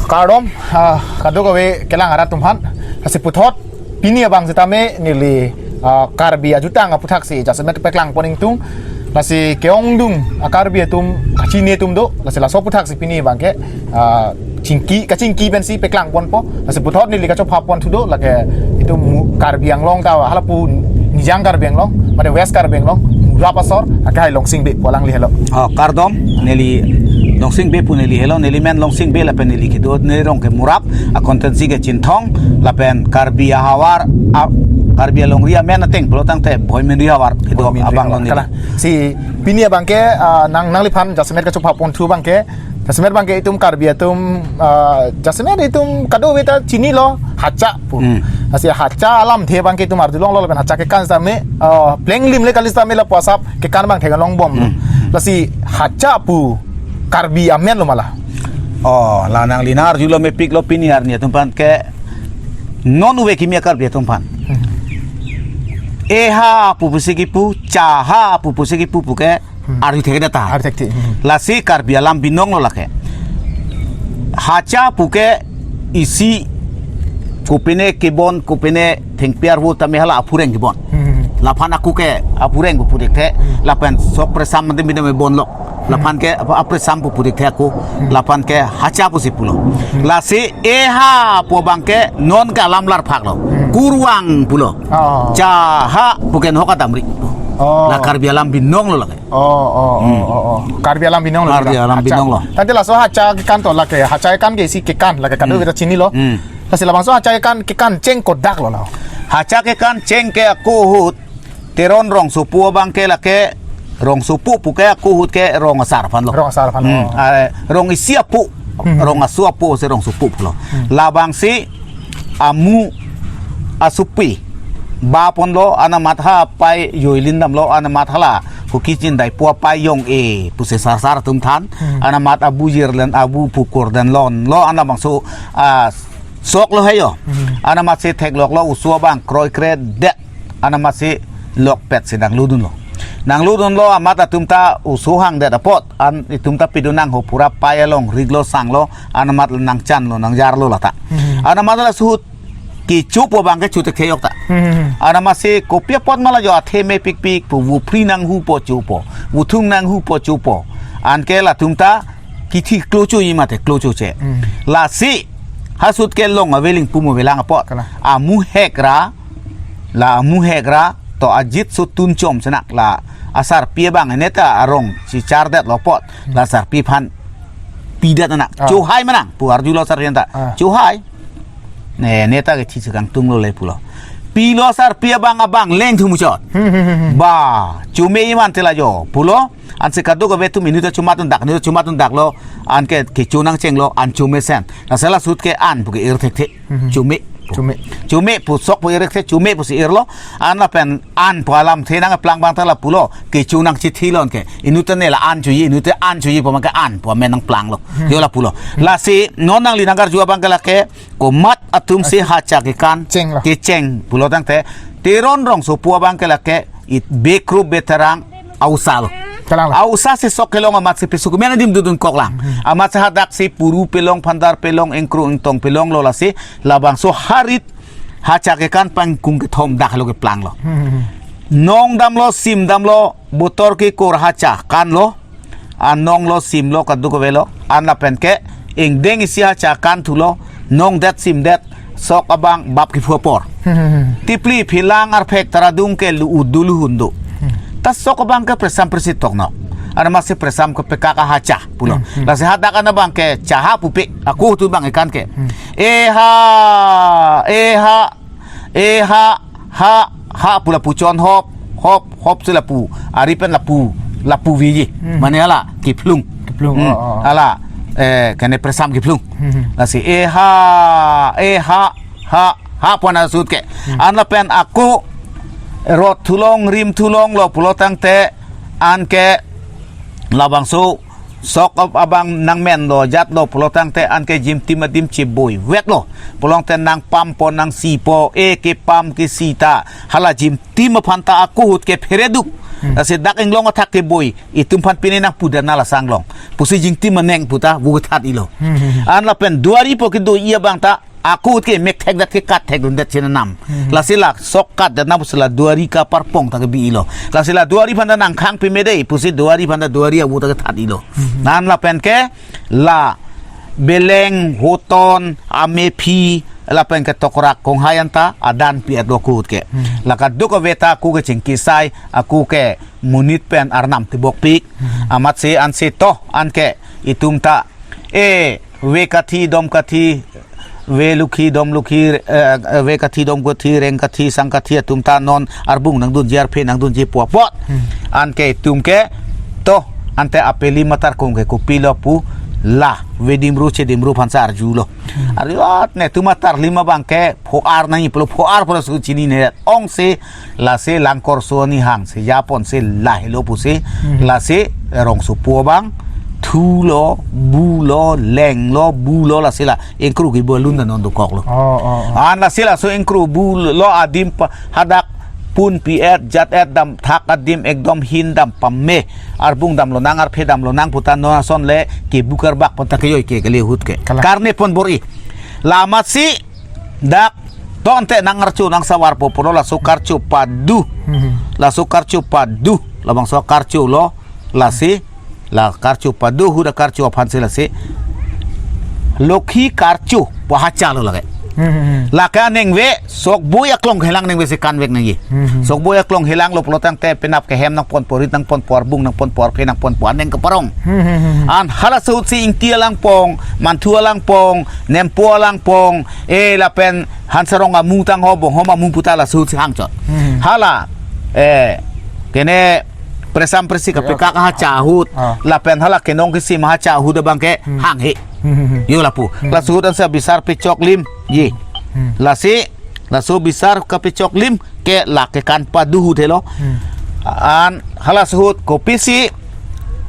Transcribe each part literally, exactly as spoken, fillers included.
Kardom, ah, kadokave kelang arat atum aphan. Lasi puthot pini abang sitame neli, ah, Karbi ajutang aputhak si jasemet peklang pon ingtung. Lasi ke-ongdung a-Karbi atum, kachini atum do. Lasi laso aputhak si pini abangke, ah, chingki, kachingki pensi peklang ponpo. Lasi puthot neli kachopha ponthu do, lake itum Mu-, Karbi Anglong ta, halapu Nijang Karbi Anglong, mane West Karbi Anglong, Murap asor, akehai Longsing Bey pu alangli helo. Oh, kardom, neli Longsing Bey pu neli helo, neli men Longsing Bey lapen neli kedo, neli rong ke Murap, a-constituency ke Chinthong, lapen Karbi ahavar, a, Karbi alongri amen ateng, pulo tangte Bhoimenri havar, kedo Bhoimenri abang havar. Lo neli. Kalang. Si pini abangke, ah, nang, nangliphan jasemet kachopha ponthu abangke, jasemet abangke itum Karbi atum, ah, jasemet itum kadokave ta chinilo, hacha pu. Hmm. Lasi hacha alamthe abangke itum arjulonglo lapen hacha kekan sitame, ah, plenglim le kali sitame lapu asap kekan abang theklongbomlo. Hmm. Lasi hacha pu Karbi amen lo ma la? Oh, la nangli nang arjulo mepiklo pini arni atum aphan ke non ove kimi a-Karbi atum aphan. Hmm. Eha pu pusi kipu, chaha pu pusi kipu puke, Hmm. Arju thekthe ta. Arju thekthe. Hmm. Lasi Karbi alam binong lo lake. Hacha puke isi kopine kebon kopine thengpi arvo tame hala apureng kebon. Hmm. Laphan ako ke apureng pu puthekthe. Hmm. Lapen sok presam mate bidam bonlo. Laphan ke apa, apresam pu puthekthe ako. Hmm. Laphan ke hacha pusi pulo. Hmm. Lasi eha pu abangke non ke alam larphaklo. Hmm. Kurvang pulo. Oh. Chaha puke nokha damri. Oh. La Karbi alam binong lo lake. Oh, oh, oh, Hmm. oh, oh. Karbi alam binong lo. Karbi alam Hacha. Binong lo. Tangte laso hacha kekan to lake, hacha kekan ke isi kekan lake kado Hmm. kita chinilo. Hmm. Lasi labangso hacha kekan, kekan cheng kodak lo la? Hacha kekan cheng ke ako ahut Teron rongsopo abangke lake rongsopo puke ako ahut ke rong asar aphan lo. Rong asar aphan lo. Hmm. Ah, rong isi apo. Hmm. Rong aso apo si rongsopo pulo. Hmm. Labangsi amu asopi ba ponlo, anamat ha pai joilin damlo, anamat hala Kuki Chin Daipo apai jong-e pusi sarsar atum than. Hmm. Anamat abu jirlen abu pukur den lonlo, anabangso, ah, sok lo hejo. Hmm. Anamatsi thekloklo oso abang kroikre det. Anamatsi lokpet si nangludunlo. Nangludunlo amat atum ta oso hangdet apot, an itum ta pidun nang ho pura pai along riklo sanglo, anamat nangchanlo nangjarlo lata. Hmm. Anamat laso ahut kecho pu abangke chothekthe yok ta. Hmm. Anamatsi kopi apot ma la jo athe mepikpik pu, vuphri nanghupo chopo, vuthung nanghupo chopo. Anke latum ta kithi klochoji mate klochoche. Hmm. Lasi halaso ahut ke long aveling pumo avelang apot. Kalang. Amu hekra, la amu hekra to ajit sotun chom senak la asarpi abang neta arong si chardetlo apot. Hmm. La asarpi aphan pidet anak. Ah. Chohai manang pu arjulo asarpi anta. Ah. Chohai. Ne, neta ke thi sekangtunglo le pulo. Pilo asarpi abang abang leng thu muchot. Hmm, hmm, hmm, hmm. Ba, chome iman tela jo pulo. Ansi kadokave atum inut ta chomatun dak, inut ta chomatun daklo. Anke kecho nangchenglo, an chomesen. Lasi laso ahut ke an puke ir thekthe. Hmm. Chome. Chome. Chome pu sok pu ir thekthe, chome pusi irlo. An lapen an pu alamthe nangplang abang ta la pulo. Kecho nangchithilo anke. Inut ta ne la an choji, inut ta an choji pu abangke an pu amen nangplanglo. Hmm. Yo la pulo. Hmm. Lasi non nangli nangkarju abangke lake komat atumsi hacha kekan Chenglo. Kecheng pulo tangte Teron rongsopo abangke lake it bekrup beterang a-osa lo. Kalang. A-osa si sok kelong amatsi pesuk men adim dudunkoklang. Hmm. Amatsi hadaksi puru pelong, phandar pelong, ingkru ingtong pelonglo, lasi labangso harit hacha kekan pangkung kethom dak lo keplanglo. Hmm. Nong damlo, sim damlo, botor kekur hacha kanlo, an nonglo, simlo, kadokavelo, an lapen ke ingdeng isi hacha kanthulo, nongdet simdet, sok abang bap kephu apor. Hmm. Tipli philang arphek taradung ke lu udu luhun do. Hmm. Ta sok abangke presam presi tokno. Anamatsi presam kepekak ahacha pulo. Hmm, hmm. Lasi hadak an abangke chaha pupe, ako ahut abang ekan ke. Hmm. Eha, eha, eha, ha, ha pu lapu chon hop, hop, hop si lapu. Ari pen lapu, lapu veji. Hmm. Mane hala, kephlung. Kephlung, Hmm. oh, oh, oh. Hala, eh, kene presam kephlung. Hmm. Lasi eha, eha, ha, ha pu an laso ahut ke. Hmm. An lapen ako rot thulong, rim thulonglo pulo tangte anke labangso sok ab-, abang nangmenlo, jatlo, pulo tangte anke jimtim adim cheboi wetlo. Pulo tangte nangpampo, nangsipo, e kepam kesi ta hala jimtim aphan ta ako ahut ke phereduk. Hmm. Lasi dak inglong athak keboi, itum aphan pine nangpudana la sanglong pusi jingtim aneng puta vo that-ilo. Hmm, hmm, hmm. An lapen duari po kedo-i abang ta ako ahut ke mek thekdet, ke kat thekdundet chenam. Hmm. Lasi la sok katdet na pusi la duari kaparpong ta kebi-ilo. Lasi la duari aphan ta nangkhang pime dei pusi duari aphan ta duari avo ta kethat-ilo. Hmm. An lapen ke la beleng, hoton, amephi, lapen ke tokrak konghai anta adan pi-etlo ako ahut ke. Hmm. La kaduk ave ta ako ke chingkisai, ako ke monit pen arnam tebokpik. Hmm. Amatsi ansi to anke itum ta e ve kathi, dom kathi, ve lukhi, dom lukhi, eh, ve kathi, dom kathi, reng kathi, sang kathi atum ta non arbung nangdunji, arphe nangdunji pu apot. Hmm. Anke itum ke to ante apeli matar kong ke kopilo pu la vedimru chedimru aphan sa arjulo. Hmm. Arju at netum atarlim abang ke pho-ar nangji pulo, pho-ar pulo su chinine ong si, lasi langkor su ani hang si japon si lahelo pusi, mhm, lasi rongsopo abang thulo, bulo, lenglo, bulo, lasi la ingkru kibo alun ta non dokoklo. Oh, oh, oh. An lasi laso ingkru bulo adim pa hadak pun pi-et, jat-et dam thak adim ekdom hin dam pame, arbung dam lonang, arphe dam lonang puta non ason le kebu karbak pon ta kejoi ke kali ahut ke. Kalang. Karne pon bor-i. La amatsi dak to ante nang archo nang savarpo pulo laso karcho padu. Hmm. Laso karcho padu. Labangso karcholo, lasi la karcho padu ahut akarcho aphan si lasi lokhi karcho pu hachalo lake. Hmm, hmm, hmm. Lake anengve sokboi aklong helang nengve si kanvek nangji. Hmm, hmm. Sokboi aklong helanglo pulo tangte penap ke hem nangponpo, rit nangponpo, arbung nangponpo, arphe nangponpo, aneng keparong. Hmm, hmm, hmm, hmm. An halaso ahut si Ingti alangpong, Manthu alangpong, Nempo alangpong, e lapen Hansarong amu tangho, Bonghom amu puta laso ahut si hangchot. Hmm. Hala, eh, kene presam presi kapekak hacha ahut, ah, lapen hala kenong kesim hacha ahut abang ke, hmm, hanghe. Hmm, hmm, hmm. Yo lapu. Hmm. Laso ahut ansi bisar pechoklimji. Hmm. Lasi, laso bisar kapechoklim ke la kekan padu ahut helo. Hmm. An halaso ahut kopisi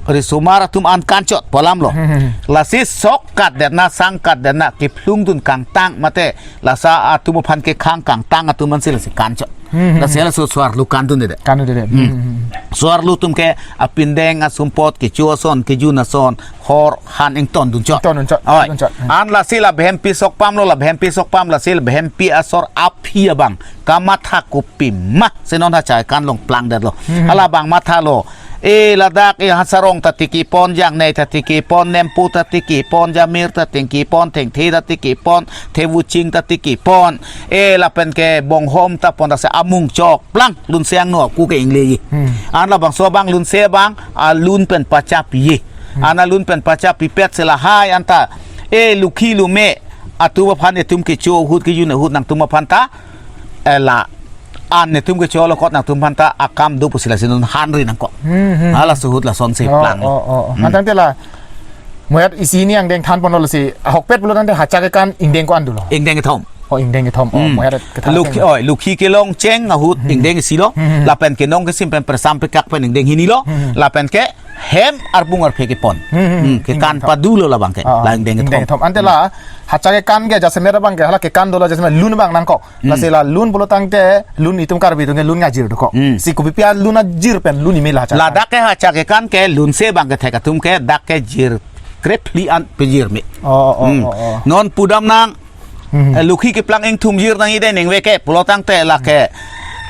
risomar atum an kanchot pu alamlo. Hmm, hmm, hmm. Lasi sok katdet na, sang katdet na, kephlungdun kangtang mate lasa atum aphan kekhang kangtang atum ansi lasi kanchot. Hmm, hmm, hmm. Lasi halaso so-arlo kandundedet. Kandundedet. Hmm. Hmm, hmm, hmm. So-arlo atum ke apindeng asumpot, kecho ason, kejun ason, hor han ingtondunchot. Ingtondunchot. Oi. Ingtondunchot. Hmm. An lasi la behempi sokpamlo, la behempi sokpam, lasi la behempi asor aphi abang kamatha kopima si non hacha kekan along plangdetlo. Hmm. Hala abang mathalo. E ladak e Hansarong ta tikipon, Jangnei ta tikipon, Nempo ta tikipon, Jamir ta tikipon, Thengthe ta tikipon, Thevuching ta tikipon. E lapen ke Bonghom ta pon ta si amung chokplang, lunse angno ako ke ingleji. Hmm. An labangso abang lunse abang alun pen pachapi. Hmm. An alun pen pachapipet si lahai anta e lukhi lume atum aphan etum kecho ahut, kejun ahut nangtum aphan ta, e la an netum kecholo kot nangtum aphan ta akam do pusi lasi non hanri nangkok. Hmm, hmm. Halaso ahut lasonsi, oh, plang. Oh, oh, oh. Hmm. Mantang te la mo-et isi hini angdeng thanponlo, lasi ahokpet pulo tangte hacha kekan ingdeng ko-an dolo? Ingdeng kethom. Oh, ingdeng kethom. Oh, hmm, mo-et kethan lukhi, teng. Oi, lukhi kelong cheng ahut, hmm, ingdeng isilo. Hmm, hmm. Lapen kenong kesim pen presam pekak pen ingdeng hinilo. Hmm, hmm. Lapen ke hem arbung arphe kepon. Hmm, hmm, hmm. Hmm, kekan, ingdeng kethom. Padulo labang ke. Ah, ah. La ingdeng kethom. Ingdeng kethom. Ante la, hmm, hacha kekan ke jasemet abang ke hala kekan dolo, jasemet lun abang nangkok. Hmm. Lasi la lun pulo tangte lun itum Karbi atum ke lun ngajir dokok. Hmm. Si kopipi alun ajir pen lun imi la hacha kekan? Ladak ke hacha kekan ke lunse abang kethek atum ke dak ke jir krephli an pejir me. Oh, oh, hmm, oh, oh. Non pudam nang, hmm, eh, lukhi keplang ingthum jir nangji dei nengve ke pulo tangte lake,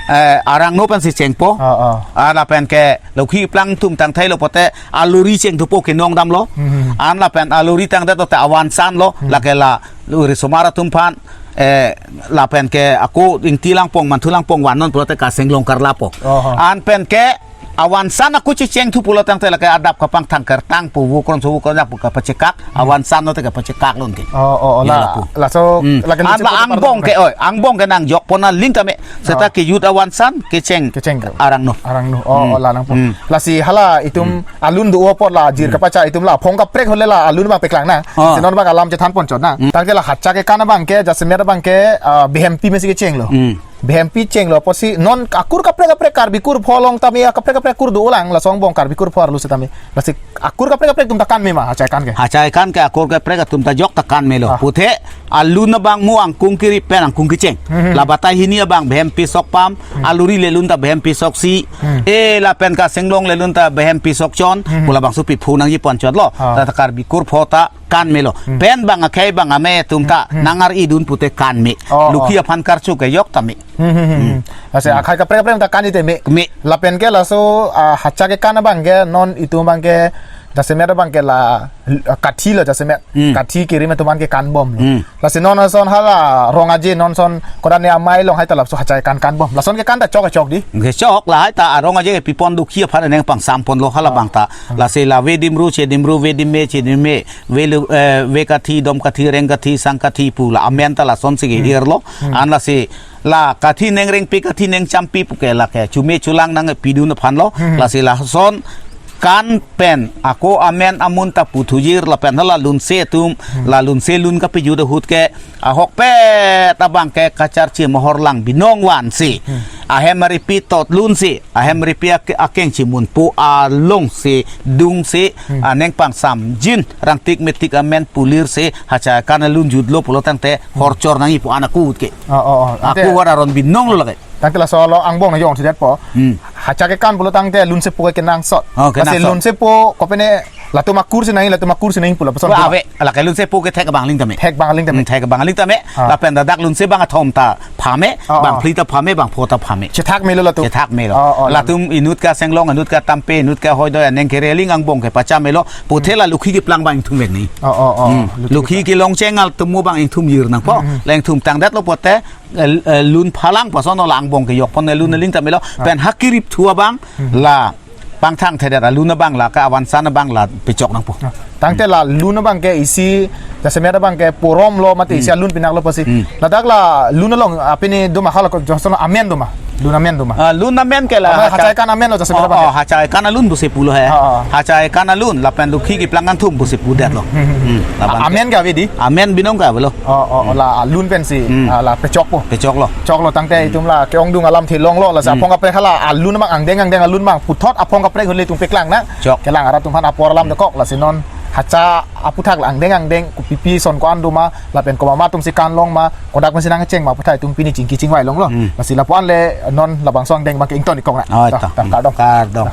eh, arangno pensi chengpo. Oh, oh. Ah, lapen ke lukhi keplang ingthum tangthailo pote alori chengthupo, kenong damlo. Hmm. An lapen alori tangdet lote avansanlo, hmm, lake la risomar atum aphan, eh, lapen ke ako Ingti alangpong, Manthu alangpong vannon pulote kasenglong karlapo. Oho. An pen ke avansan ako chechengthu pulo tangte lake adap kapangthang kertang pu, vukron so vukron pu kapachekak, hmm, avansan lote kapachekak lun ke. Oh, oh, oh, ya, la, lapu. Laso, hmm, lake an luchi la pu angbong ke, oi, angbong ke nangjokpon aling tame. Seta, oh, kejut avansan kecheng, kecheng ke arangno. Arangno. Oh, hmm, oh, la nangpo. Hmm. Lasi hala itum, hmm, alun do apot la jir, hmm, kapacha itum la phong kaprek ahut le la alun abang peklang na. Oh. Si non abang alam chethanponchot na. Hmm. Tangte la hacha kekan abang ke jasemet abang ke, ah, behempi mesi kechenglo. Hmm. Bihempi chenglo pusi non akur kaprek kaprek Karbi kur pho along tame kaprek kaprek kur dolang, laso angbong Karbi kur pho arlo setame. Lasi akur kaprek kaprek atum ta kan me ma hachai kan ke? Hachai kan ke akur kaprek atum ta jok ta kan melo. Ah. Puthe alun abang mo angkung kiri pen angkung kecheng. Hmm, hmm. La batai hini abang bihempi sok pam, hmm, aluri le lun ta bihempi sok si. Hmm. E lapen kasenglong le lun ta bihempi sok chon. Hmm. Pu labangso pi phu nangji pon chotlo. Ah. Ta, ta Karbi kur pho ta kan melo. Hmm. Pen bang akhei bang ame atum ta, hmm, hmm, nang ar-i dun pute kan me. Oh, oh. Lukhi aphan karchu ke jok ta me. Hmm, hmm, hmm, hmm. Hmm. Ase, hmm, akhei kaprek kaprek ta kan ite me. Me. Lapen ke laso, ah, hacha kekan abang ke non itum abang ke jasemet abang ke la, ah, kathi lo jasemet. Hmm. Kathi kiri me tuman ke kan bom lo. Hmm. Lasi non ason hala rong aje non son kodan ne amei along hai ta laso hachai kan kan bom. Lason kekan ta chok chok di. Ke chok lahai ta arong aje pi pon dukhi aphan neng pang sam pon lo hala, ah, bang ta. Hmm. Lasi la ve dimru che dimru, ve dimme che dimme, ve lu, eh, ve kathi, dom kathi, reng kathi, sang kathi pu la amen ta lason si ke, hmm, ir lo. Hmm. An lasi la kathi neng rengpi, kathi neng champi pu ke la ke chume chulang nangpi dun aphan lo. Hmm. Lasi lason kan pen ako amen amun ta puthu jir lapen hala lunse atum, hmm, la lunse lun kapejut ahut ke ahokpet abang ke kacharchi mohor lang binong vansi. Hmm. Ahem aripi tot lunsi, ahem aripi ak-, akeng chimunpo alongsi dungsi, hmm, aneng pang samjin rangtik metik amen pulir si hachai kan alun jutlo pulo tangte, hmm, horchor nangji pu an akut ke. Oh, oh, oh. Tangte aku war aron binong lo lake. Tangte laso lo angbong nang jongsi detpo. Hmm. Hacha kekan pulo tangte lunsepo ke kenangsot. Oh, lasi kenangsot. Lunsepo kopine latum akur si nangji, latum akur si nangji pu lapuson. Wa, ave, lake lunsepo ke thek abang aling tame. Thek abang aling tame. Hmm, thek abang aling tame. Ah. Lapen dadak lunse bang athom ta phame, oh, bang, oh, phli ta phame, bang pho ta phame. Chethak melo latum. Chethak melo. Oh, oh, latum inut kasenglong, inut katampe, inut kahoi do aneng kere aling angbong ke pacha melo. Puthe, hmm, la lukhi keplang bang ingthum vek ni. Oh, oh, oh. Hmm. Lukhi, lukhi keplang. Kelong chengal tumu bang ingthum jir nangpo. Hmm, hmm. La ingthum tangdet lo pute, eh, eh, lun phalang pason lo la angbong ke jok pon ne lun, hmm, aling ta melo. Ah. Pen hakirip thu abang, hmm, la pangthang thedet alun abang la ka avansan abang la pechok nangpo. Ah. Tangte, hmm, la lun abang ke isi jasemet abang ke porom lo mate, hmm, isi alun pinak lo pusi. Hmm. Ladak la lun along apini doma hala ko joson amen doma. Lun amen doma. Ah, lun amen ke la, oh, hacha-, hachai kan amen lo jasemet, oh, abang, oh, ke hachai kan alun pusi pulo he. Ah, ah. Hachai kan alun lapen lukhi keplang angthum pusi pudet lo. Hmm, hmm, hmm. Hmm, labang ke. Amen ke ave di? Amen binong ke ave lo. Oh, oh, oh, hmm, la alun pensi, hmm, ah, la pechokpo. Pechok lo. Chok lo tangte, hmm, itum la ke-ongdung alamthe longlo, lasi, hmm, aphong kaprek hala alun abang angdeng angdeng alun abang puthot aphong kaprek hule itum peklang nang. Chok. Kelang arat atum aphan apor alam, hmm, dekok, lasi non hacha aputhak la angdeng angdeng kopipi son ko-an doma lapen komat atum si kan long ma, kodak pensi nangcheng ma puthai itum pini chingki chingvai longlo. Hmm. Lasi lapu-an le non labangso angdeng abang ke ington ikong nang. Oh, ta, ta, ta, hmm, kardom. Kardom.